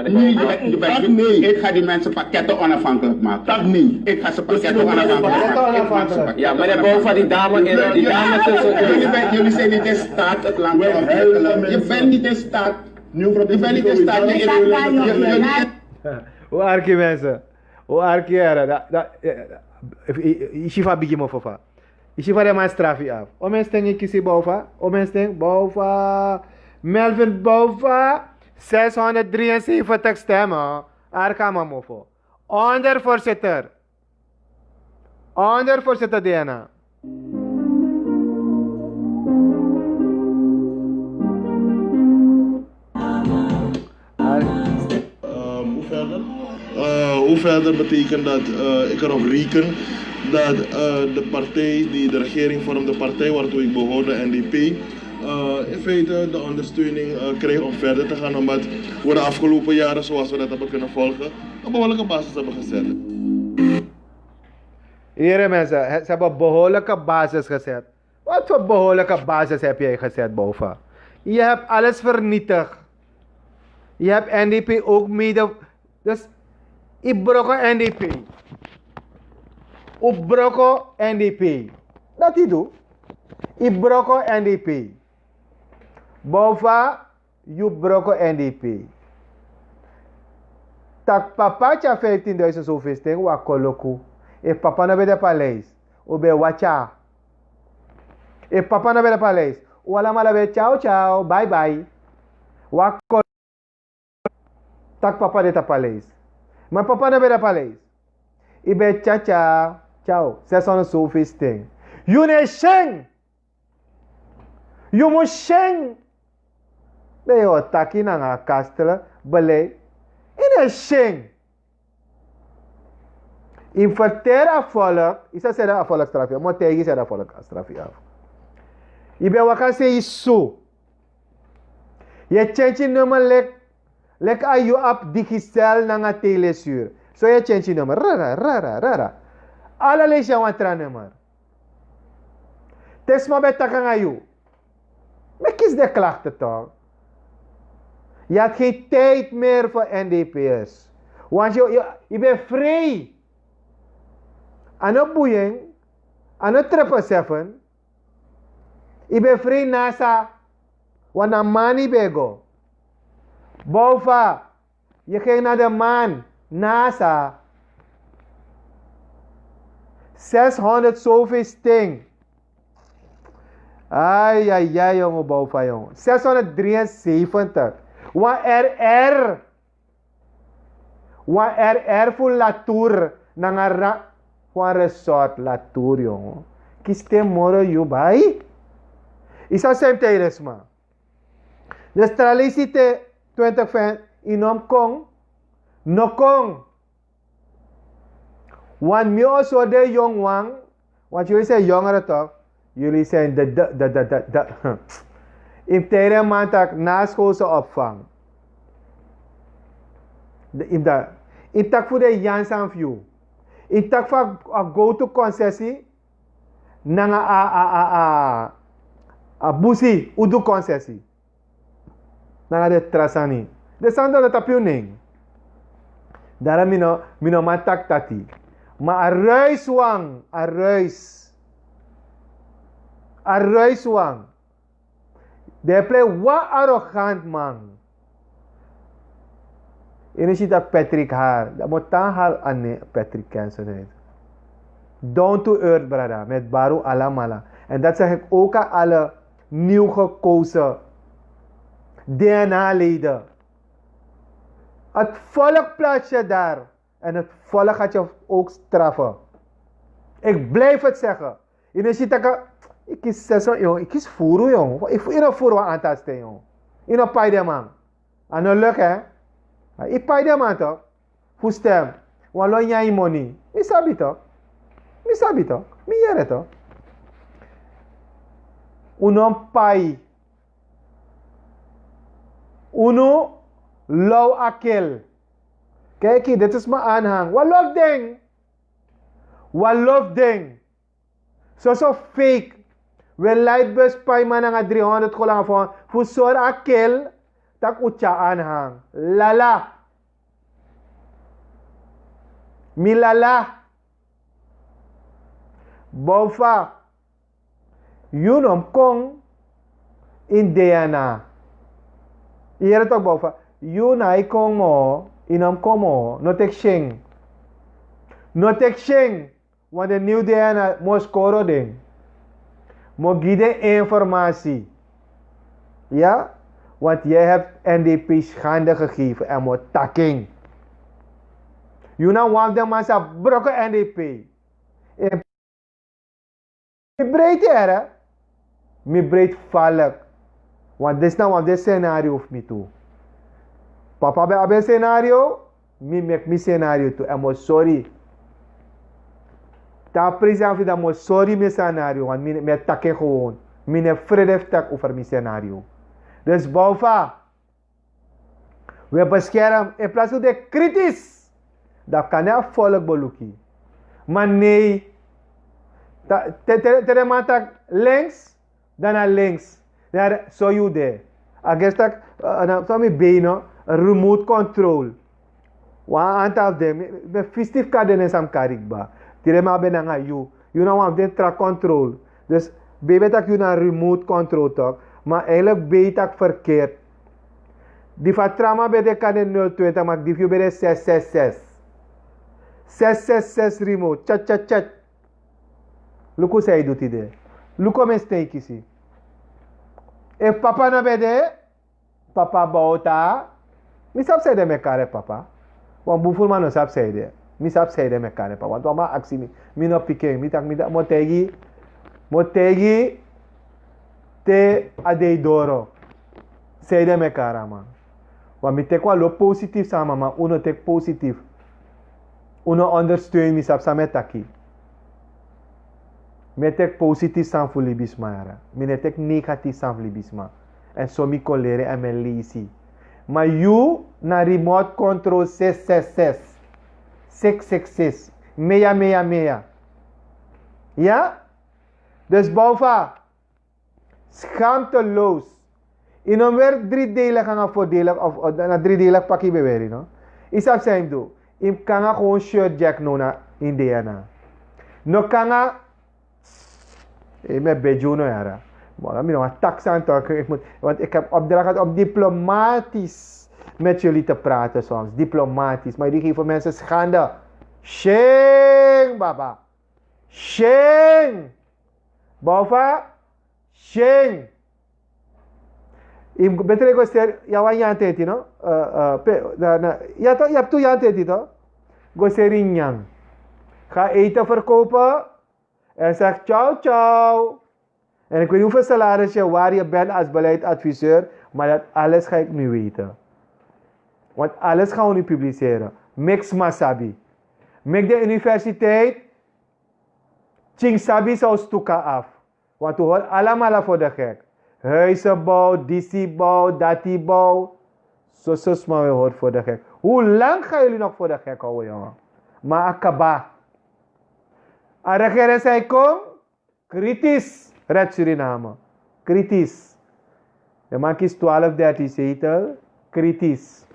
bent, je bent, ik ga die mensen pakketten onafhankelijk maken. Ik ga ze pakketten onafhankelijk maken. Ja, maar de bouw van die dame in die dame tussen. Jullie zijn niet in staat het land te ontwikkelen. Je bent niet in staat. Je bent niet in staat. O arki mensen. O arki era. Yu si fa bigi mofo fa. Yu si fa den man strafu yu afu. O men sten yu kisi bofa. O men sten bofa. Melvin bofa. Zeshonderd drieënzeventig stemmen. Arki a man mofo. Ondervoorzitter. Ondervoorzitter D N A. Hoe verder? Hoe verder betekent dat ik erop reken dat de partij die de regering vormt, de partij waartoe ik behoor, de N D P, in feite de ondersteuning krijgt om verder te gaan, omdat we de afgelopen jaren, zoals we dat hebben kunnen volgen, een behoorlijke basis hebben gezet. Hier mensen, ze hebben een behoorlijke basis gezet. Wat voor behoorlijke basis heb jij gezet, Bouva? Je hebt alles vernietigd. Je hebt N D P ook mede. Dus, yu broko N D P. Yu broko N D P. Dat yu du. Yu broko N D P. Bouva, yu broko N D P. Tak' papa tyari vijftienduizend zoveel sten, wan koloku. Efu papa no ben de paleis, un ben waka. Efu papa no ben de paleis, un alamala ben tyari tyari, bye bye. Wan koloku. Tak' papa de tapu paleis. Ma papa no ben de paleis. Yu ben tyari tyari, tyari, zeshonderd zoveel sten. Yu no e syen. Yu mus syen. Den yu o taki nanga kastel, beleid. Yu no e syen. Yu ferteri a volk, yu sa seti a volk strafu yu, mi o taigi yu seti a volk strafu yu afu. Yu ben waka sei su. Yu e tyentyi nummer leki, leki a yu abi Digicel nanga Telesur. So yu e tyentyi nummer. Rara, rara, rara. Ala leisi yu na wan tra nummer. Te sma ben taki nanga yu. Mi e kisi den klachten toch. Yu had geen tijd meer voor N D P'ers. Want yu, yu, yu ben vrij. A no bun yu, a no triple seven. Yu ben vrij nasa, want na mani yu ben go. Bouva, yu ging na de man, nasa. Zeshonderd zoveel sten. Ai ai ai, yongo, boufa, yongo, zeshonderdrieënzeventig. Wan rr wan rr fu latour nanga ra wan resort latour, yongo. Kisten moro yu bai. Isa sem teiresma. Dus tra leisi te twintig fen. Inom kong. No kong. Want mi also de jong wan. Want jullie zijn jongeren toch? Jullie zijn de de de de de de. Im tijden man tak naschoolse opvang. De im da im tak fu de jansan fu yu. Im tak fu a go to concessie. Nanga a a a a a busi udu concessie. Nanga de tra sani. De sani dati no tapu yu nen. Dara mi no mi no man taki tati. Ma a ruis wan a ruis a ruis wan. Den e plei wan arogant man. Ini si taki Patrick Har dan mo tan hal ane Patrick Kensen. Down to earth brada met baru alamala. En dat zeg ik ook aan alle nieuw gekozen D N A-leden. Het volk plaatst je daar. En het volk gaat je ook straffen. Ik blijf het zeggen. Je is taka. Ik kies zes jong. Ik kies furu jong. Ik voel in een furu aan tasten jong. In een paide man. Aan een luk hè. Ik paide man toch. Fu stem. Wan lo nyan yu moni. Mi sabi tok. Mi sabi tok. Mi yere tok. Unu pai. Unu low akel. Kijk hier, dit is mijn aanhang. Wat loopt ding? Wat loopt ding? Soso fake. We lightbus paiman nanga driehonderd golang fu sori a kel. Tak utya anhang lala. Mi lala. Bofa. Yu no mus kon in DNA. Yere tok bofa. Yu na i kon mo. I no mus kon mo no tek sing. No tek sing. Want de nieuw DNA moskoro den. Mo gi den informatie. Ja. Want jij hebt NDP schande gegeven en mo taking. Yu na wan fu den man sa broko NDP. Mi breiti ere. Mi breiti falek. Want disi na wan fu den scenario fu mi tu. Papa ben abi en scenario. Mi meki mi scenario tu en mi o sori. Te a presi a fu dan mi o sori mi scenario want mi e taki en gewoon. Mi no e frede fu taki over mi scenario. Dus bofa. We beskerm in plaats fu de kritis. Dan kan ne a volk beluki. Maar nee. Te den man taki links. Dan na links. Dan so yu de. A gesi taki. Fa mi beno. Remote control. Wan antal fu den mi ben fisi fu kari den nen san mi kari kba. Tide mi abi en nanga yu. Yu na wan fu den tra control. Dus bebe taki yu na remote control tok. Ma eigenlik bebe taki verkeerd. Di fu a tra man ben de kan den nul twintig ma di fu yu ben de ses ses ses. Ses ses ses remote chat chat chat. Luku san yu du tide. Luku mi sten yu kisi. Efu papa no ben de. Papa bowta. Mi sabi san yu de mi e kari en papa. Wan bun furu man no sabi san yu de. Mi sabi san yu de mi e kari en papa want wan man aksi mi. Mi no piki en mi taki mi taki mi o taigi. Mi o taigi. Te a dei doro. San yu de mi e kari a man. Want mi teki wan lo positif san a man ma un no teki positif. Un no ondersteun mi sabi san mi e taki. Mi e teki positif san fu libisma yara. Mi no e teki negatif san fu libisma. Èn so mi kon leri èn mi e leisi. Ma yu na remote control ses ses ses. Seks seks ses. Mea mea mea. Ya. Dus bofa. Skamteloos. Yu no mus weri dridelig nanga fordelig of na dridelig paki yu ben weri no. Yu sabi san yu mus du. Yu mus kon nanga gewoon shirt jack no na yu dna. No kon nanga. Mi e begi unu yara. Mi no wani taki sani tok. Want ik heb opdracht gehad om diplomatisch met jullie te praten soms diplomatisch maar jullie geven mensen schande. Sheng baba. Sheng. Bofa. Shen. Im betre go ser ya wan yan teti no. Ya to ya tu yan teti to. Go seri nyan. Ga eten verkopen. En zeg ciao ciao. En ik weet niet hoeveel salaris je waar je bent als beleidsadviseur, maar dat alles ga ik nu weten. Want alles gaan we nu publiceren. Mix masabi. Mix de universiteit. Ching sabi zou stuka af. Want u hoort allemaal voor de gek. Huizenbouw, disibouw, datibouw. Zo zo sma we hoort voor de gek. Hoe lang gaan jullie nog voor de gek houden, jongen? Maar akaba. A regering zei kom. Kritisch, Red Suriname. Kritisch. De man kies twaalf, dertien zetel. Kritisch.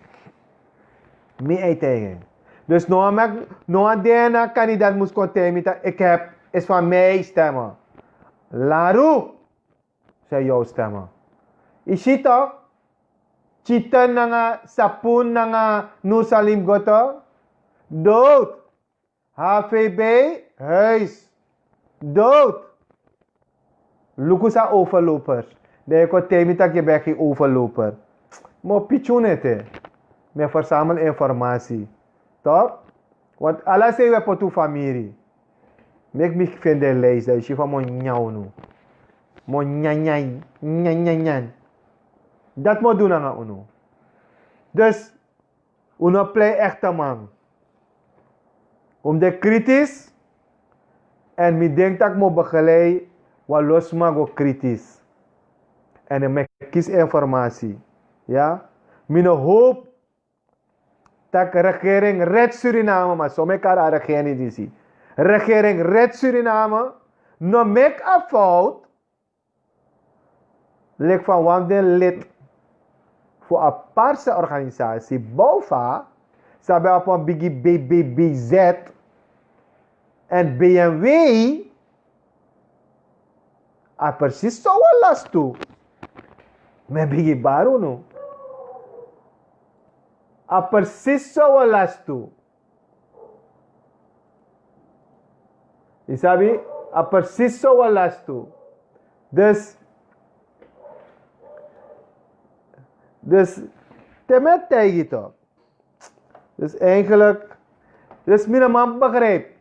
Mi ei tegen. Dus no wan mek, no wan D N A kandidaat mus kon tegen mi taki ik heb is van mij stemmen. Laru. Zijn jouw stemmen. Isi toch? Chiten nanga sapun nanga nusalim goto. Dood. H V B, huis. Dood. Luku san overlopers. Dan yu kon taigi mi taki yu ben gi overloper. Mo pitchun ete. Mi e versamel informasi. Tok? Want ala sei we poti un famiri. Meki mi fende lijst dan yu si fa mo nyan unu. Mo nyan nyan nyan nyan nyan. Dati mo du nanga unu. Dus un no plei ekte man. Un mus de kritis. En mi denki tak' mi o begelei wan lo sma go kritis. En mi e kisi informasi. Ya. Mi no hopi tak' regering red suriname ma so mi e kari a regering disi. Regering red suriname no meki a fout. Leki fa wan fu den lid fu a parse organisasi bofa sabi abi wan bigi B B B Z en B M W. A presis so wan lastu. Mi e bigi bari unu. A presis so wan lastu. Yu sabi, a presis so wan lastu. Dus dus te mi e taigi yu tok. Dus eigenlik dus mi no man begrijp.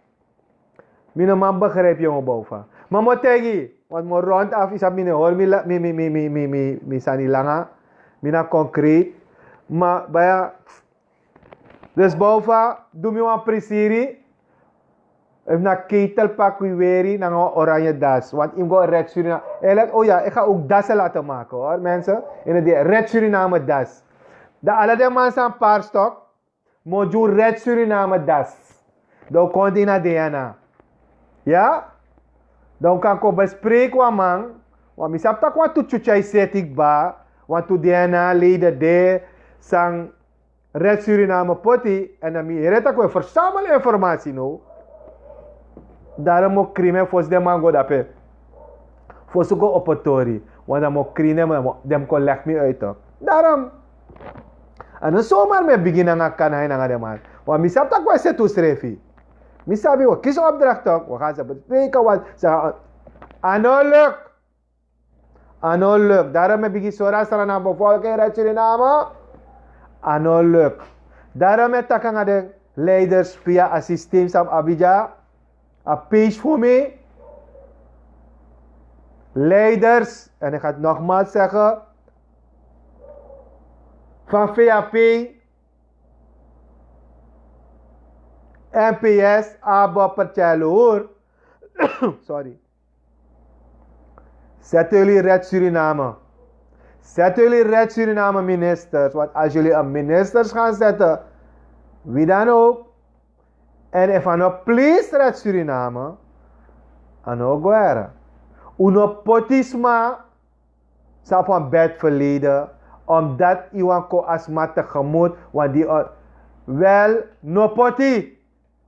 Mi no man begrijp yu mo bofa. Ma mi o taigi yu want mi o rond af yu sabi mi no e hori mi sani langa. Mi na konkret. Ma baya. Dus bofa du mi wan prisiri. Efu na ketel pak wi weri nanga wan oranje das want yu mus go red suriname. Eigenlijk o ya ik ga ook dassen laten maken hoor mensen. In het red suriname das. Dan ala den man san parstok. Mo gi un red suriname das. Dan un kon de ini a DNA. Ya. Dan un kan kon bespreki wan man. Want mi sabi tak' wantu tyutyu a e seti kba. Wantu DNA leden de san red suriname poti. En dan mi yere tak' un e versamel informasi now. Darom mi o krimi en fosi den man go dape. Fosi un go opo tori. Want dan mi o krimi den man den mus kon legi mi uit tok. Darom. A no somar mi e bigin nanga kanai nanga den man. Want mi sabi tak' un e seti unsrefi. Mi sabi un o kisi opdrakti tok un o gan san bespreki wan. A no luk. A no luk. Darom mi e bigin sori a srana bevolking red suriname. A no luk. Darom mi e taki nanga den leiders via a systeem san mus abi dya. A page fu mi. Leiders en ik ga het nogmaals zeggen. Van V A P, N P S, abo pertyalo hoor. Sorry. Zet jullie red suriname. Zet jullie red suriname ministers want als jullie een ministers gaan zetten, wie dan ook. En efu a no please red suriname, a no o go ere. Un no poti sma san abi wan bed verleden omdat yu wani kon a sma tegemoet want di wel no poti.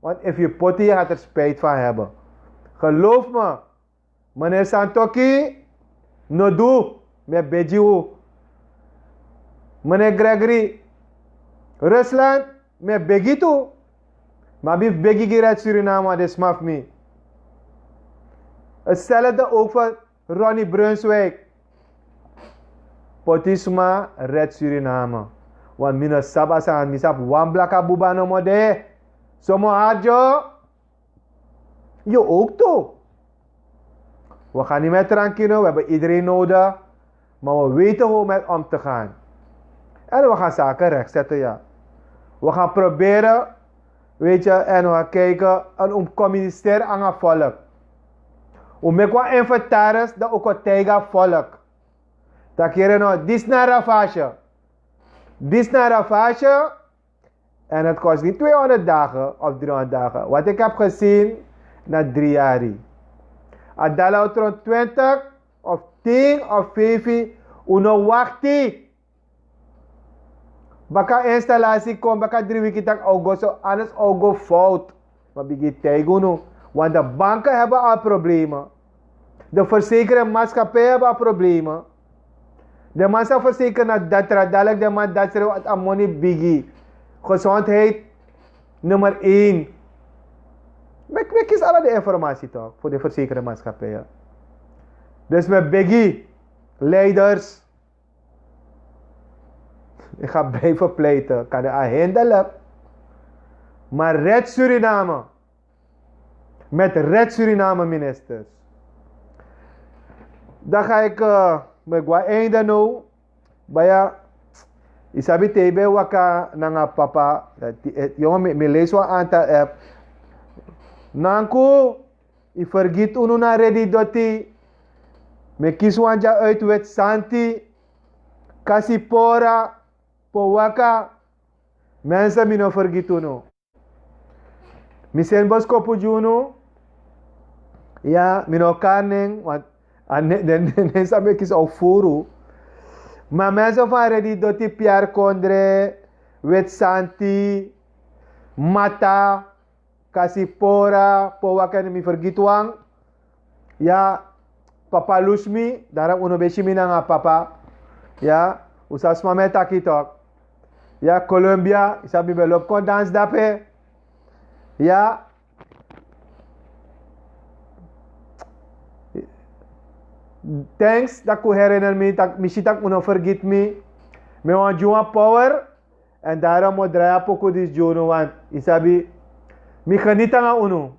Want efu yu poti yu gati er spijt van hebben. Geloof mi. Meneer santoki, no du. Mi e begi un. Meneer gregory, rusland, mi e begi tu. Ma abi fu begi gi red suriname want den sma fu mi. Hetzelfde ook fu Ronnie Brunswijk. Poti sma, red Suriname. Want mi no sabi a sani, mi sabi wan blaka buba nomo de. Somo hard, yo. Yo ook toch. We gaan niet meer tranquilo, we hebben iedereen nodig. Maar we weten hoe met om te gaan. En we gaan zaken rechtzetten, ja. We gaan proberen, weet je, en we gaan kijken en we communiceren aan het volk. We maken een inventaris dat ook het tijga volk. Dat hier no, dit is naar ravage. Dit is naar ravage. En het kost niet tweehonderd dagen of driehonderd dagen. Wat ik heb gezien, na drie jaar. Adala rond twintig of tien of vijftien, uno wachti. Baka installatie komt, baka drie weken tak augusto, alles augo fout. Maar begin tegen unu. Want de banken hebben al problemen. De verzekeringsmaatschappijen hebben al problemen. De man zou verzekeren naar datra, dadelijk de man datra wat aan money biggie. Gezondheid nummer één. Ik kies alle de informatie toch voor de verzekeringsmaatschappijen. Dus met biggie, leiders. Ik ga blijven pleiten. Kan de agendelijk. Maar red Suriname. Met red Suriname ministers. Dan ga ik uh, met gwa einde no. Baya, isabi tebe waka nanga papa. Jongen, mi lees wan aantal app. Nanku, i vergiet unu na redi doti. Mi kisi wan dya uit wet santi. Kasi pora, po waka. Mensen, mi no vergiet unu. Mi seni boskopu gi unu. Ya, mi no kan nen, want a nen san mi e kisi o furu. Ma mensen fu a redi doti, Pierre Kondre, Wet Santi, Mata, Kasi Pora, Powaka, èn mi fergiti wan. Ya, papa lusu mi, dara un no ben si mi nanga papa. Ya, un sa sma mi e taki tok. Ya, Colombia, yu sabi mi ben lobi kon dansi dape. Ya. Thanks, tak' un herinneri mi, tak' mi si tak' un no fergiti mi. Mi wani gi wan power. Èn daro mi o drai a poku disi gi unu, want yu sabi, mi geniti nanga unu.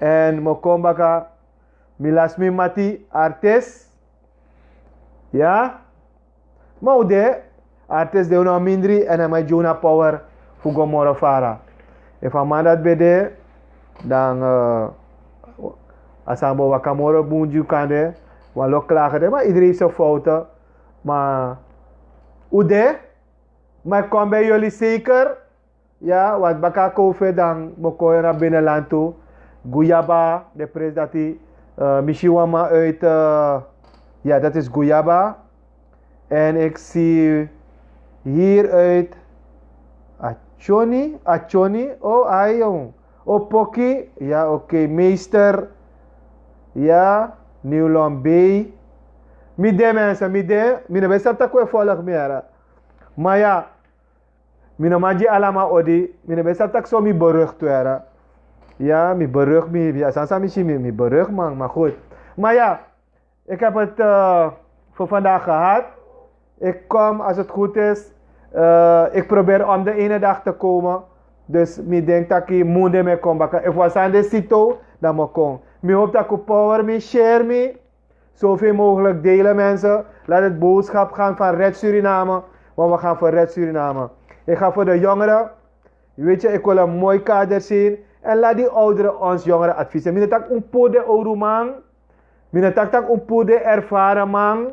Èn mi o kon baka, mi lasi mi mati artis. Ya. Ma un de, artis de un no mindri, èn a man e gi unu a power fu go moro fara. Efu a man dati ben de, dan eh, a sani bo waka moro bun gi un kande, wan lo klage de, ma iedereen heeft zijn fouten. Ma un de, ma ik kom bij jullie zeker. Ya, want baka kofe dan mi o kon yu na binnenland tu. Guyaba, de prinsi dati, eh, mi si wan man uit, eh, ya, dat is Guyaba. En ik zie hier uit Achoni, Achoni, oh, ayo. Oh, Poki, ya, oké, meester. Ya, New Lombay. Mi de mensen, mi de, mi no ben sabi tak' un e volg mi, yara. Ma ya, mi no man gi alama odi, mi no ben sabi tak' so mi berucht were. Ya, mi berucht mi, ya, san san mi si mi, mi berucht man, maar goed. Maar ja, ik heb het eh, voor vandaag gehad. Ik kom, als het goed is, eh, ik probeer om de ene dag te komen. Dus mi denk taki munde mi e kon baka. Efu wan sani de sito, dan mi o kon. Mi hoop taki un power mi, share mi. Zoveel mogelijk delen, mensen. Laat het boodschap gaan van Red Suriname. Want we gaan voor Red Suriname. Ik ga voor de jongeren. Weet je, ik wil een mooi kader zien. En laat die ouderen ons jongeren adviseren. Mi no taki un puru de owru man. Mi no taki taki un puru de ervaren man.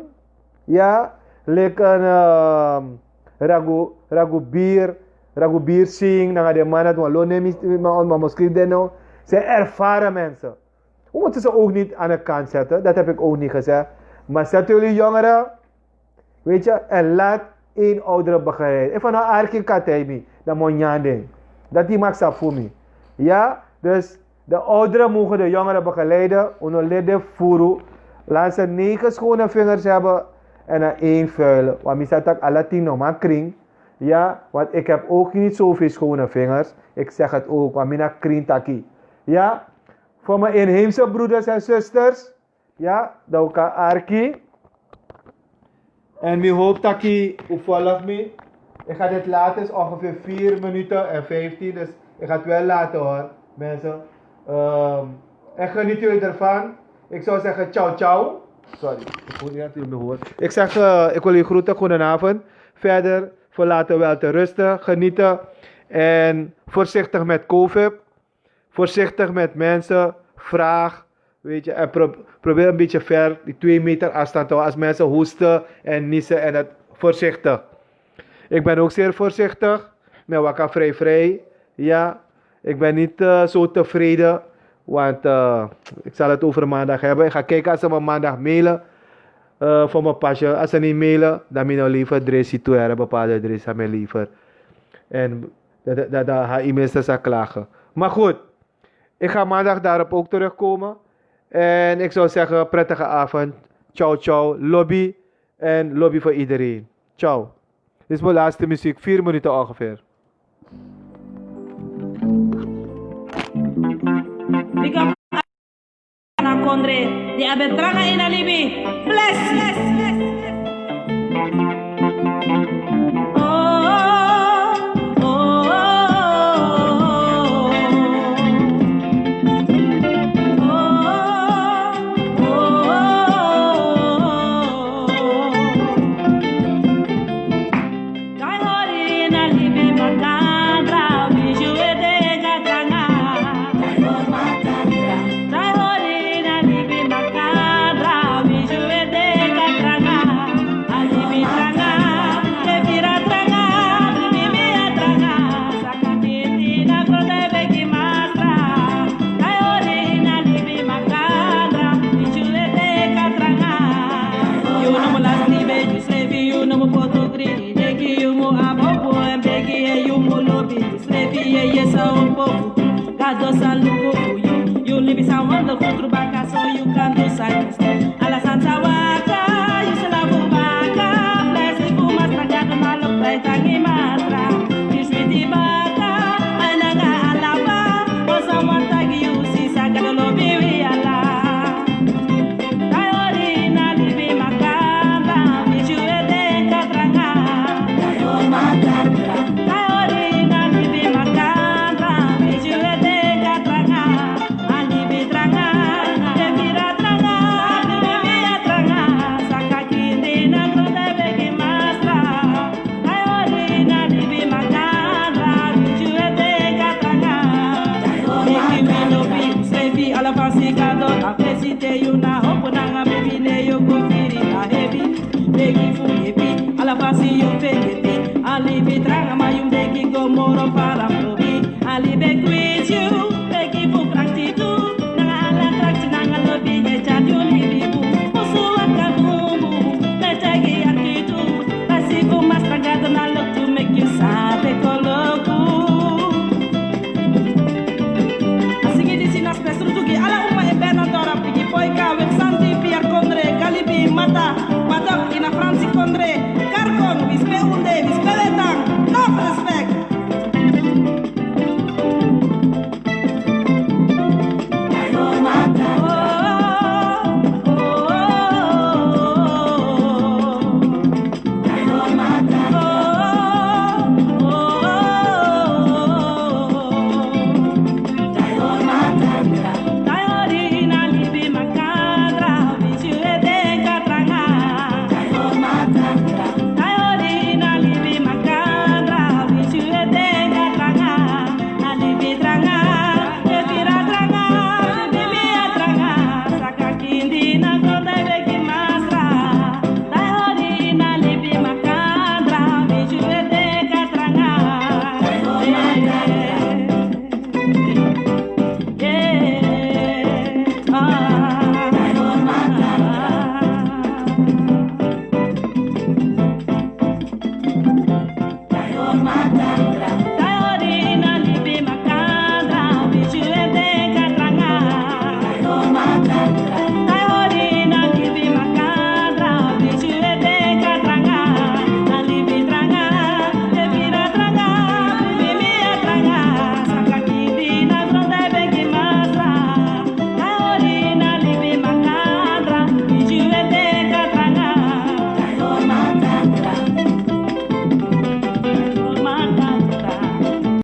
Ja, like een eh, Ragu, Ragu Bier. Ragu Bier Singh. Nanga de man dat wan lo nemi, ma, ma, ma skrif den no. Zijn ervaren mensen. We moeten ze ook niet aan de kant zetten, dat heb ik ook niet gezegd. Maar zet jullie jongeren, weet je, en laat één oudere begeleiden. Efu a no arki katei mi, dan mi o nyan den. Dati yu mag sabi fu mi. Ja, dus de ouderen mogen de jongeren begeleiden. Un no leti den furu. Laat ze negen schone vingers hebben en dan één vuile. Want mi sabi taki ala tin no man krin. Ja, want ik heb ook niet zoveel schone vingers. Ik zeg het ook, want mi na krin taki. Ja, voor mijn inheemse broeders en zusters, Ya, dan un kan arki. En mi hoop taki u volg mi. Ik ga dit laten, is ongeveer vier minuten en vijftien, dus ik ga het wel laten hoor, mensen. Ehm, en geniet jullie ervan. Ik zou zeggen ciao ciao. Sorry, ik hoor niet dat u me hoort. Ik zeg, eh, ik wil u groeten, goedenavond. Verder, we laten wel te rusten, genieten. En voorzichtig met covid. Voorzichtig met mensen, vraag, weet je, en pro- probeer een beetje ver, die twee meter afstand te houden. Als mensen hoesten en niezen en het, voorzichtig. Ik ben ook zeer voorzichtig, maar waka vrij vrij. Ja, ik ben niet eh, zo tevreden, want eh, ik zal het over maandag hebben. Ik ga kijken als ze me maandag mailen eh, voor mijn pasje. Als ze niet mailen, dan mi no lever dresi, tu er bepaalde dresi aan mijn lever. En dat, dat, dat haar e-mailster zal klagen. Maar goed, ik ga maandag daarop ook terugkomen. En ik zou zeggen, prettige avond. Ciao, ciao. Lobby. En lobby voor iedereen. Ciao. Dit is mijn laatste muziek. Vier minuten ongeveer. Big up na kondre, di a ben tranga ini a libi. Bless. Oh, oh, oh, oh, oh. Dai hori na libi makandra, biju e de ka tranga. Dai hori na libi makandra, biju e de ka tranga. A libi tranga, e bira tranga, libi mi a tranga. Saka kiti na kota e begi masra. Dai hori na libi makandra, biju e de ka tranga. Yu no mu lasti be, yu srefi, yu no mu poti ogri. Begi yu mu abi opo, en begi e yu mu lobi. Srefi e yesa opo fu tu. Gado sa luku fu yu. Yu libi sa wonderful tru baka, so yu kan du san yu sa. Ala san sa waka, yu sa labu baka. Blesi fu Masra Gado na lo prei tangi.